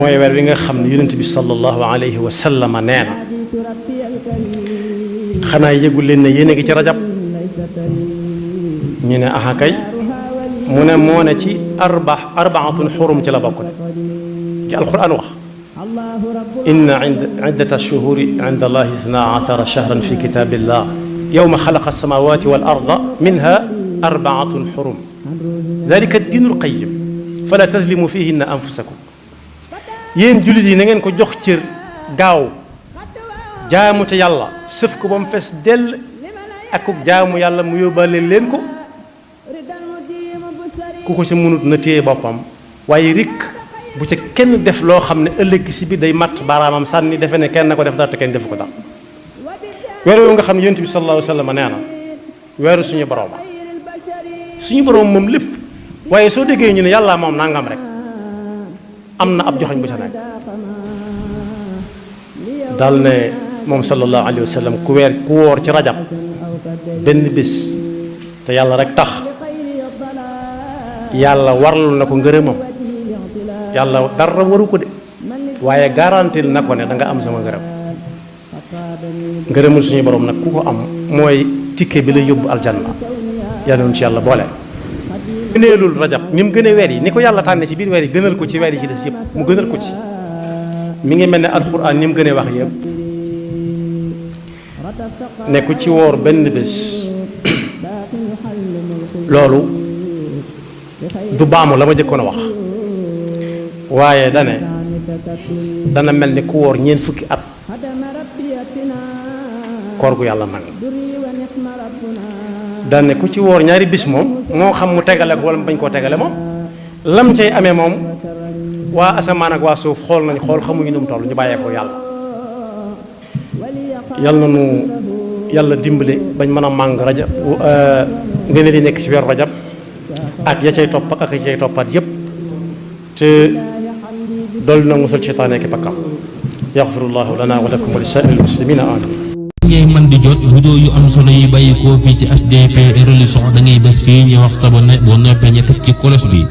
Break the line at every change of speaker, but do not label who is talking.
mooy weer wi nga xam ne yonent bi sallallahu alayhi wa sallam nee na xanaa yëgul leen ne yéen a ngi ci rajab ñu ne aha kay mu ne moo ne ci arbaatun xurum ci la bokk de ci alquran wax inna iddata shuhuri inda allahi ithnaa ashara shahran fi kitabillah yawma xalaqa alsamawati wal arda minha arbaatun xurum dalika diinul qayyim fala tazlimu fihinna anfusakum yéen jullit yi na ngeen ko jox cër gaaw jaamu ca yàlla sëf ko ba mu fees dell ak ku jaamu yàlla mu yóbbaale leen ko ku ko ca mënut na téye boppam waaye rik bu ca kenn def loo xam ne ëllëg si bi day matt baaraamam sànni defe ne kenn ko def dara te kenn defu ko dara weer woowu nga xam ne yonent bi sallallahu alayhi wa sallam nee na weeru suñu borom moom lépp waaye soo déggee ñu ne yàlla moom nangam rek am na ab joxañ bu ca nekk dal ne moom sallallahu alayhi wa sallam ku woor ci rajab benn bés te yàlla rek tax yàlla warlu na ko ngërëmam yàlla dara waru ko de waaye garantil na ko ne da nga am sama ngërëmul suñu borom nag ku ko am mooy ticket bi la yóbbu aljanna yàlla noonu ci yàlla boole. gëneelul rajab ni mu gënee weer yi ni ko yàlla tànne ci biir weer yi gënal ko ci weer yi ci des yëpp mu gënal ko ci mi ngi mel ne alxuraan ni mu gënee wax yëpp ne ku ci woor benn bés loolu du baamu la ma jëkkoon a wax waaye dana mel ni ku woor ñeent fukki at koor gu yàlla nangu dane ku ci woor ñaari bis moom moo xam mu tegale ko wala mu bañ koo tegale moom lam cay amee moom waa asamaan ak waa suuf xool nañ xool xamuñu nu mu toll ñu bàyyee ko yàlla yàlla na nu yàlla dimbale bañ mën a màng rajab ngeen di nekk ci weeru rajab ak ya cay topp ak ya cay toppaat yépp te dolli na musal seytaane ki pakkam yaxfirullahu lana wa lakum wa li saa'iril muslimina amin
ngay man di jot vidéo yu am solo yi bàyyi koo fii ci HDP religion da ngay bés fii ñu wax sabonné boo noppee ñu teg ci cloche bi